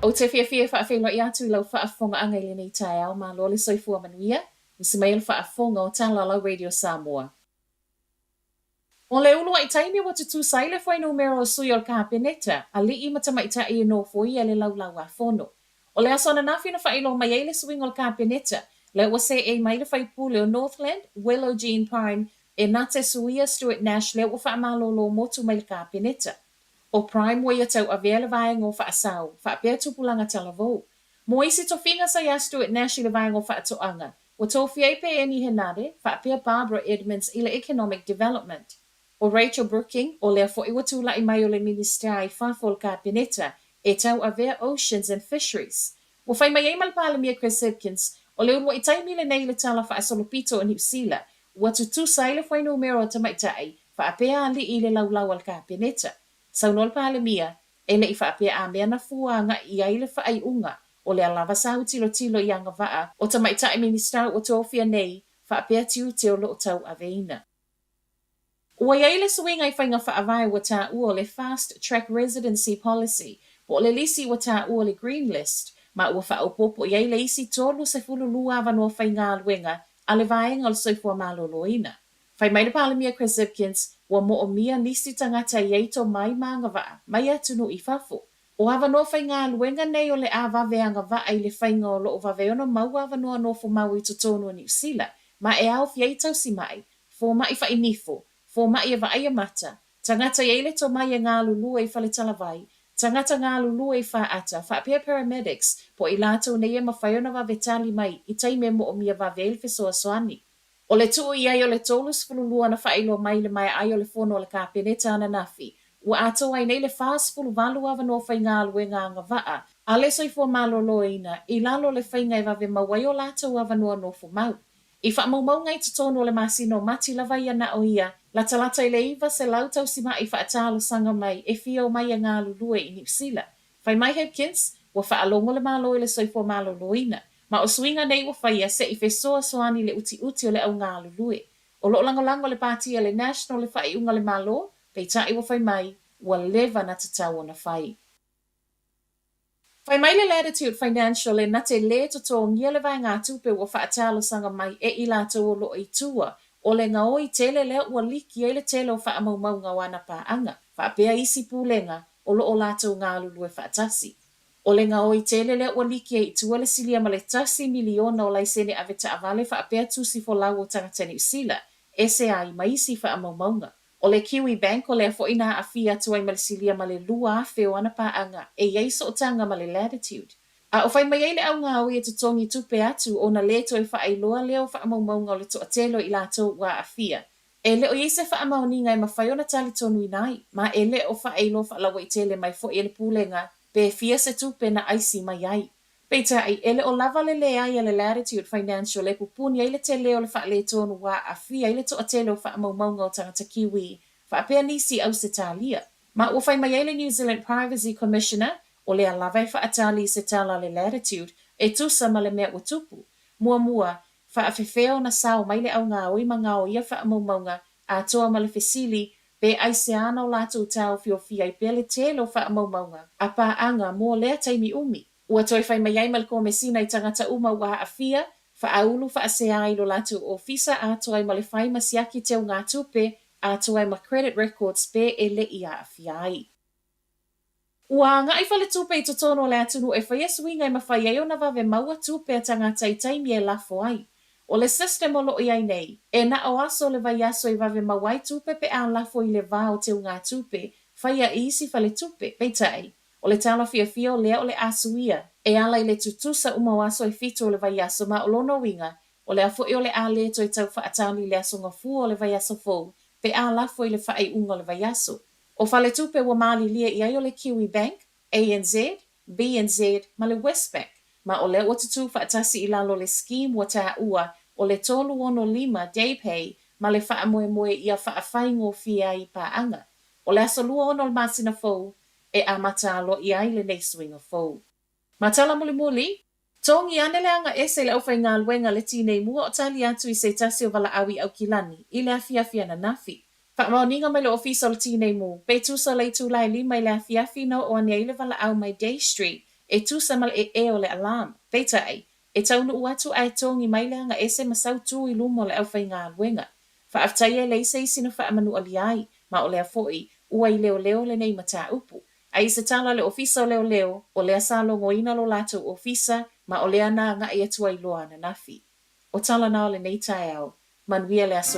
Ou te fiafia e faafeiloai atu i lau faafofogaaga i lenei taeao, malo le soifua manuia, usi mai le faafofoga o Talalau Radio Samoa. O le uluai taimi ua tutusa ai le fuainumera o sui o le Kapeneta, alii ma tamaitai e nofoia le Laulau-a-Fono. O le aso ananafi na faailoa mai ai le suiga o le Kapeneta, lea ua seei mai le faipule o Northland, Willow Jean Prime, e na te suia Stuart Nash lea ua faamalolo motu mai le Kapeneta. ʻO Prime ua ia tauavea le vaega o Faasao, faapea Tupulaga Talavou. Mo isi tofiga sa iā Stuart Nash i le vaega o Faatoaga, ua tofia ai Peeni Henare, faapea Barbara Edmonds i le Economic Development. ʻO Rachel Brooking, o lea foi ua tulai mai o le Minisita i fafo o le Kapeneta, e tauavea Oceans and Fisheries. Ua fai mai ai ma le Palemia Chris Hipkins, o le uluai taimi lenei i le Tala Faasolopito o Niu Sila, ua tutusa ai le fuainumera o tamaitai faapea alii i le laulau a le Kapeneta. Saunoa le Palemia, e le i faapea a mea na fua agai i ai le faaiuga, o lea lava sa tilotilo i agavaa o tamaitai Minisita ua tofia nei faapea tiute o lo o tauaveina. Ua i ai le suiga i faiga faavae ua taua o le Fast Track Residency Policy po o le lisi ua taua o le Green List ma ua faaopoopo i ai le isi 32 avanoa faigaluega a le Vaega o le Soifua Maloloina. Fai mai le Palemia Chris Hipkins ua moomia nisi tagata i ai tomai ma agavaa mai atunuu i fafo. O avanoa faigaluega nei o le a vave agavaa i le faiga o lo o vave ona maua avanoa nofo mau i totonu o Niu Sila ma e aofia ai tausimai, fomai fainifo, fomai e vaaia mata, tagata i ai le tomai e galulue i faletalavai, tagata galulue i faata, faapea paramedics, po o i latou nei e mafai ona vave tali mai i taimi e moomia vave ai le fesoasoani. O le tuu i ai o le 32 na faailoa mai i le maea ai o le fono a le Kapeneta ananafi, ua atoa ai nei le 48 avanoa faigaluega agavaa a le soifua maloloina i lalo o le faiga e vave mau ai o latou avanoa nofo mau. I faamaumauga i totonu o le masina o Mati lava ia na o ia, latalata i le 900 tausimaʻi faatalosaga mai e fia omai e galulue i Niu Sila. Fai mai Hipkins, ua faalogo le Malo i le soifua maloloina, ma o suiga nei ua faia se i fesoasoani i le utiuti o le au galulue. O lo o lagolago le Pāti a le National le faaiuga a le Malo, peitai ua fai mai, ua leva na tatau ona fai. Fai mai le Latitude Financial e na te lē totogia le vaegatupe ua faatalosaga mai e i latou o lo o i tua o le gaoi tele lea ua liki ai le tele o faamaumauga o ana paaga, faapea isi pulega o lo o latou galulue faatasi. O le gaoi tele lea ua liki ai i tua le silia ma le 1 miliona o laisene avetaavale faapea tusi folau o tagata Niu Sila, ese ai ma isi faamaumauga. O le Kiwi Bank o lea foi na aafia atu ai ma le silia ma le 2,000 o ana paaga e i ai sootaga ma le Latitude. A o fai mai ai le au gaoi e totogi tupe atu ona lē toe faailoa lea o faamaumauga o le toatele o i latou ua aafia. E le o i ai se faamaoniga e mafai ona talitonuina ai, ma e le o faailoa faalauaitele mai foi e le Pulega pe fia se tupe na aisi mai ai. Peitai, e le o lava le leai a le Latitude Financial e pupuni ai le tele o le faaletonu ua aafia ai le toatele o faamaumauga o tagata Kiwi faapea nisi i Ausetalia. Ma ua fai mai ai le New Zealand Privacy Commissioner, o lea lava e faatali i se tala a le Latitude e tusa ma le mea ua tupu. Muamua, faafefea ona sao mai le au gaoi ma gaoia faamaumauga atoa ma le fesili pe aisea ana o latou taofiofia ai pea le tele o faamaumauga a paaga mo lea taimi umi. Ua toe fai mai ai ma le Komesina i tagata uma ua aafia, faaulu faasea ai lo latou ofisa atoa ai ma le fai ma siaki teugatupe atoa ai ma credit records pe e le i aafia ai. Ua agai faletupe i totonu o le atunuu e faia suiga e mafai ai ona vave maua tupe a tagata i taimi e lafo ai. O le system o lo o i ai nei, e na o aso o le vaiaso e vave maua ai tupe pe a lafo i le va o teugatupe faia i isi faletupe, peitai, o le tala fiafia o lea o le a suia e ala i le tutusa uma o aso e 7 o le vaiaso ma o lona uiga o lea foi o le a lē toe tau faatali i le aso gafua o le vaiaso fou pe a lafo i le faaiuga o le vaiaso. O faletupe ua malilie i ai o le Kiwi Bank, ANZ, BNZ ma le Westpac, ma o lea ua tutū faatasi i lalo o le scheme ua taua o le 365 Day Pay ma le faamoemoe ia faafaigofie ai i paaga. O le aso 26 o le masina fou e amata aloaia ai lenei suiga fou. Ma tala mulimuli, togi ane le aga ese i le aufaigaluega le tinei mu a o tali atu i se tasi o valaau i Aukilani i le afiafi ananafi. Faamaoniga mai le ofisa o le tinei mu, pe tusa o le itula e 5 i le afiafi na oo ane ai le valaau mai Day Street E tusa ma le ee o le alarm. Peitai, e taunuu atu ae togi mai le aga ese ma sau tu i luma o le aufaigaluega. Faafetai e leai se isi na faamanualia ai, ma o lea foi ua i leoleo lenei mataupu. A i se tala a le Ofisa o Leoleo, o lea sa logoina lo latou ofisa ma o lea na agai atu ai loa ananafi. O tala na o lenei taeao. Manuia le aso.